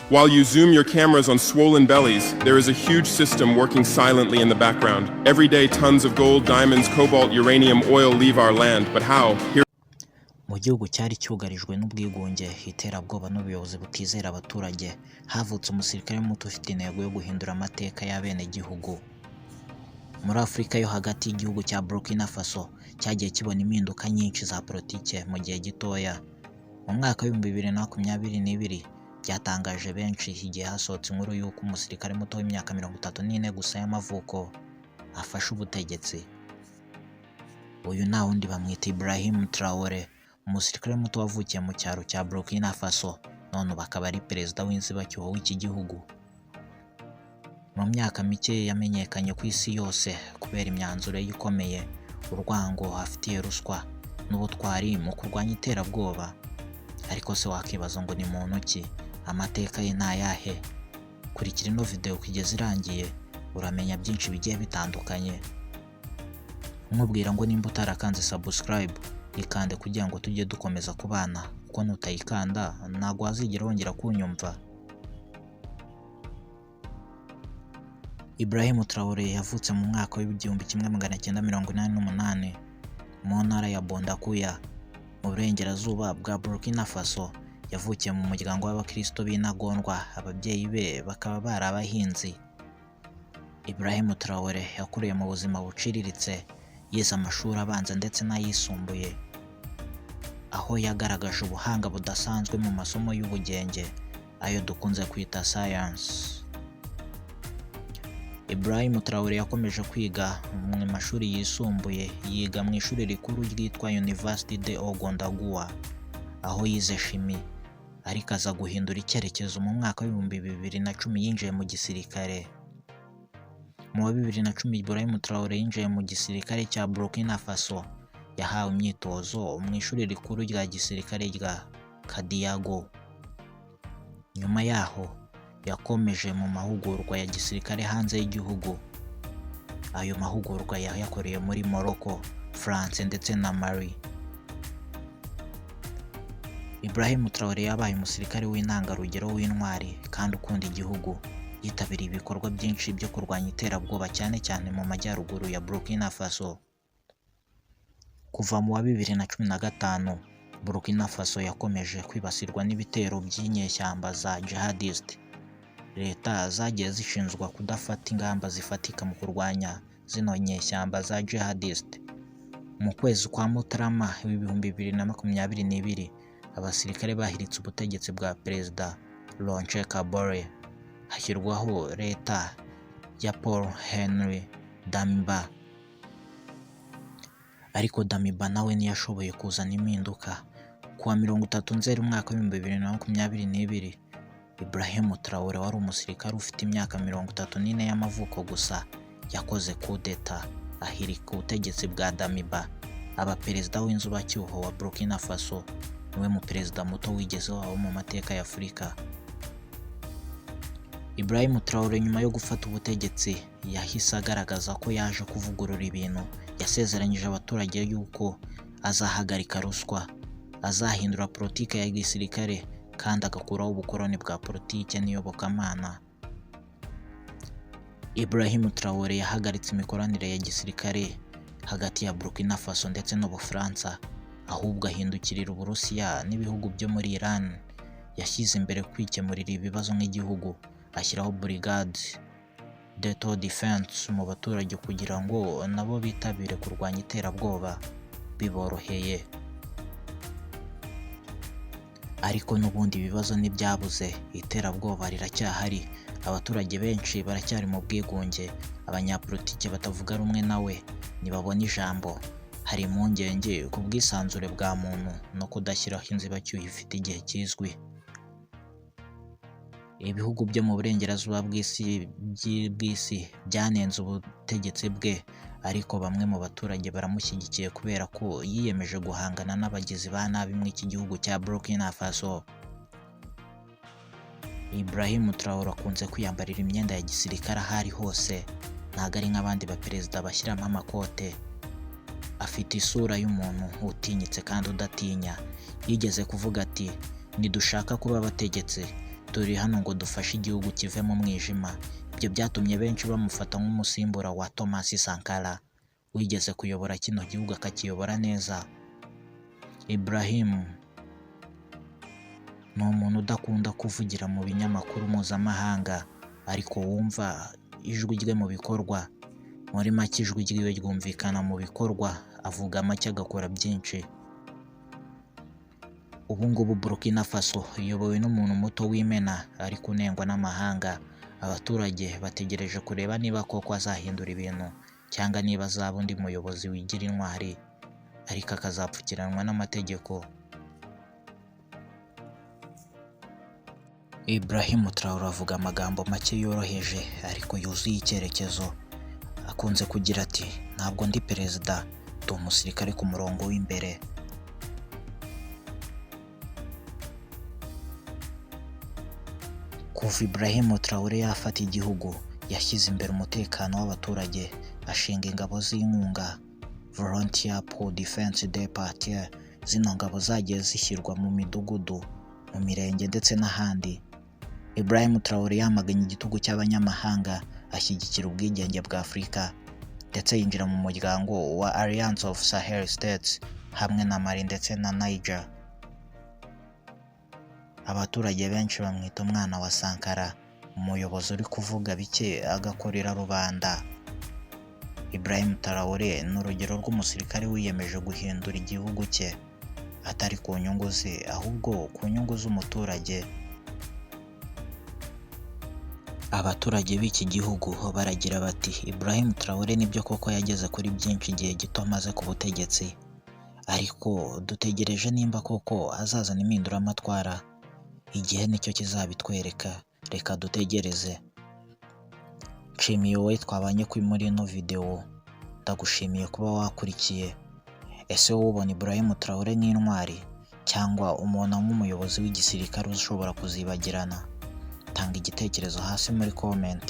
While you zoom your cameras on swollen bellies, there is a huge system working silently in the background. Every day, tons of gold, diamonds, cobalt, uranium, oil leave our land. But how? Here Mu gihugu cyari cyugarijwe n'ubwigunge, iterabwoba n'ubuyobozi butizera abaturage, havutse umusirikare muto ufite intego yo guhindura amateka y'abenegihugu. Muri Afurika yo hagati, igihugu cya Burkina Faso cyagiye kibona impinduka nyinshi za politike mu gihe gitoya. Mu mwaka w'2022 byatangaje benshi igihe hasohotse inkuru y'uko umusirikare muto w'imyaka 34 gusa y'amavuko afashe ubutegetsi. Uyu nta wundi, bamwita Ibrahim Traore, umusirikare muto wavukiye mu cyaro cya Burkina Faso, none ubu akaba ari perezida w'inzibacyuho w'iki gihugu. Mu myaka mike yamenyekanye ku isi yose kubera imyanzuro ye ikomeye, urwango afitiye ruswa n'ubutwari mu kurwanya iterabwoba. Ariko se wakibaza ngo ni muntu ki? Amateka ye ni ayahe? Kurikira ino video kugeza irangiye, uramenya byinshi bigiye bitandukanye. Nkubwira ngo nimba utarakanze subscribe, ikande kugira ngo tujye dukomeza kubana, kuko nutayikanda ntabwo wazigera wongera kunyumva. Ibrahim Traore yavutse mu mwaka w'1988 mu ntara ya Bondakuya, mu burengerazuba bwa Burkina Faso. Yavukiye mu muryango w'abakristo b'intagondwa, ababyeyi be bakaba bari abahinzi. Ibrahim Traore yakuriye mu buzima buciriritse, yize amashuri abanza ndetse n'ayisumbuye, aho yagaragaje ubuhanga budasanzwe mu masomo y'ubugenge, ayo dukunze kwita science. Ibrahim Traore yakomeje kwiga mu mashuri yisumbuye, yiga mu ishuri rikuru ryitwa Université de Ouagadougou, aho yize chimie, ariko aza guhindura icyerekezo mu mwaka w'2010 yinjiye mu gisirikare. Mu wa 2010 Ibrahim Traore yinjiye mu gisirikare cya Burkina Faso, yahawe imyitozo mu ishuri rikuru rya gisirikare rya Kadiago. Nyuma yaho yakomeje mu mahugurwa ya gisirikare hanze y'igihugu. Ayo mahugurwa yayakoreye muri Morocco, France ndetse na Mali. Ibrahim Traore yabaye umusirikare w'intangarugero, w'intwari kandi ukunda igihugu. Yitabiriye ibikorwa byinshi byo kurwanya iterabwoba, cyane cyane mu majyaruguru ya Burkina Faso. Kuva mu wa 2015 Burkina Faso yakomeje kwibasirwa n'ibitero by'inyeshyamba za jihadist. Leta zagiye zishinjwa kudafata ingamba zifatika mu kurwanya zino nyeshyamba za jihadist. Mu kwezi kwa Mutarama 2022, abasirikare bahiritse ubutegetsi bwa Perezida Roch Kabore, hashyirwaho leta ya Paul Henri Damiba. Ariko Damiba nawe ntiyashoboye kuzana impinduka. Ku wa 30 Nzeri umwaka w'2022, Ibrahim Traore wari umusirikare ufite imyaka 34 y'amavuko gusa yakoze kudeta, ahirika ubutegetsi bwa Damiba, aba perezida w'inzibacyuho wa Burkina Faso. Niwe mu perezida muto wigeze wabaho mu mateka ya Afurika. Ibrahim Traore nyuma yo gufata ubutegetsi yahise agaragaza ko yaje kuvugurura ibintu. Yasezeranyije abaturage yuko azahagarika ruswa, azahindura politiki ya gisirikare kandi agakuraho ubukoloni bwa politiki n'iyobokamana. Ibrahim Traore yahagaritse imikoranire ya gisirikare hagati ya Burkina Faso ndetse n'Ubufaransa, ahubwo ahindukirira Uburusiya n'ibihugu byo muri Iran. Yashyize imbere kwikemurira ibibazo nk'igihugu, ashyiraho Brigade d'autodéfense mu baturage kugira ngo nabo bitabire kurwanya iterabwoba biboroheye. Ariko n'ubundi ibibazo ntibyabuze, iterabwoba riracyahari, abaturage benshi baracyari mu bwigunge, abanyapolitiki batavuga rumwe nawe ntibabona ijambo, hari impungenge ku bwisanzure bwa muntu no kudashyiraho inzibacyuho ifite igihe kizwi. Ibihugu byo mu burengerazuba bw'isi byanenze ubutegetsi bwe, ariko bamwe mu baturage baramushyigikiye kubera ko yiyemeje guhangana n'abagizi ba nabi muri iki gihugu cya Burkina Faso. Ibrahim Traore akunze kwiyambarira imyenda ya gisirikare aho ari hose, ntabwo ari nk'abandi baperezida bashyiramo amakote. Afite isura y'umuntu utinyitse kandi udatinya. Yigeze kuvuga ati: "Nidushaka kuba abategetsi, "Turi hano ngo dufashe igihugu kive mu mwijima." Ibyo byatumye benshi bamufata nk'umusimbura wa Thomas Sankara, wigeze kuyobora kino gihugu akakiyobora neza. Ibrahim ni umuntu udakunda kuvugira mu binyamakuru mpuzamahanga, ariko wumva ijwi rye mu bikorwa. Muri make, ijwi ryiwe ryumvikana mu bikorwa, avuga make agakora byinshi. Ubu ngubu Burkina Faso iyobowe n'umuntu muto w'imena ariko unengwa n'amahanga. Abaturage bategereje kureba niba koko azahindura ibintu cyangwa niba azaba undi muyobozi wigira intwari ariko akazapfukiranwa n'amategeko. Ibrahim Traore avuga amagambo make yoroheje ariko yuzuye icyerekezo. Akunze kugira ati: "Ntabwo ndi perezida, ndi umusirikare ku murongo w'imbere." Kuva Ibrahim Traore yafata igihugu, yashyize imbere umutekano w'abaturage, ashinga ingabo z'inkunga Volunteer pour Defense des Parties. Zino ngabo zagiye zishyirwa mu midugudu, mu mirenge ndetse n'ahandi. Ibrahim Traore yamaganye igitugu cy'abanyamahanga, ashyigikira ubwigenge bwa Afurika, ndetse yinjira mu muryango wa Alliance of Sahel States hamwe na Mali ndetse na Niger. Abaturage benshi bamwita umwana wa Sankara, umuyobozi uri kuvuga bike agakorera rubanda. Ibrahim Traore ni urugero rw'umusirikare wiyemeje guhindura igihugu cye, atari ku nyungu ze ahubwo ku nyungu z'umuturage. Abaturage b'iki gihugu baragira bati: "Ibrahim Traore nibyo koko yageze kuri byinshi igihe gito amaze ku butegetsi, ariko dutegereje nimba koko azazana impinduramatwara. Igihe nicyo kizabitwereka, reka dutegereze." Nshimiye wowe twabanye muri ino videwo, ndagushimiye kuba wakurikiye. Ese wowe ubona Ibrahim Traore nk'intwari cyangwa umubona nk'umuyobozi w'igisirikare ushobora kuzibagirana? Tanga igitekerezo hasi muri comment.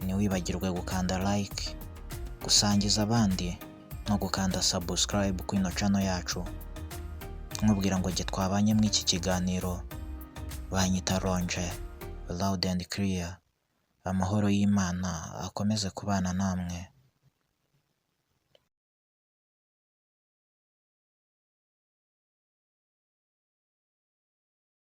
Ntiwibagirwe gukanda like, gusangiza abandi no gukanda subscribe kuri ino channel yacu. Nkubwira ngo jye twabanye muri iki kiganiro, banyita Ronje, loud and clear. Amahoro y'Imana akomeze kubana namwe.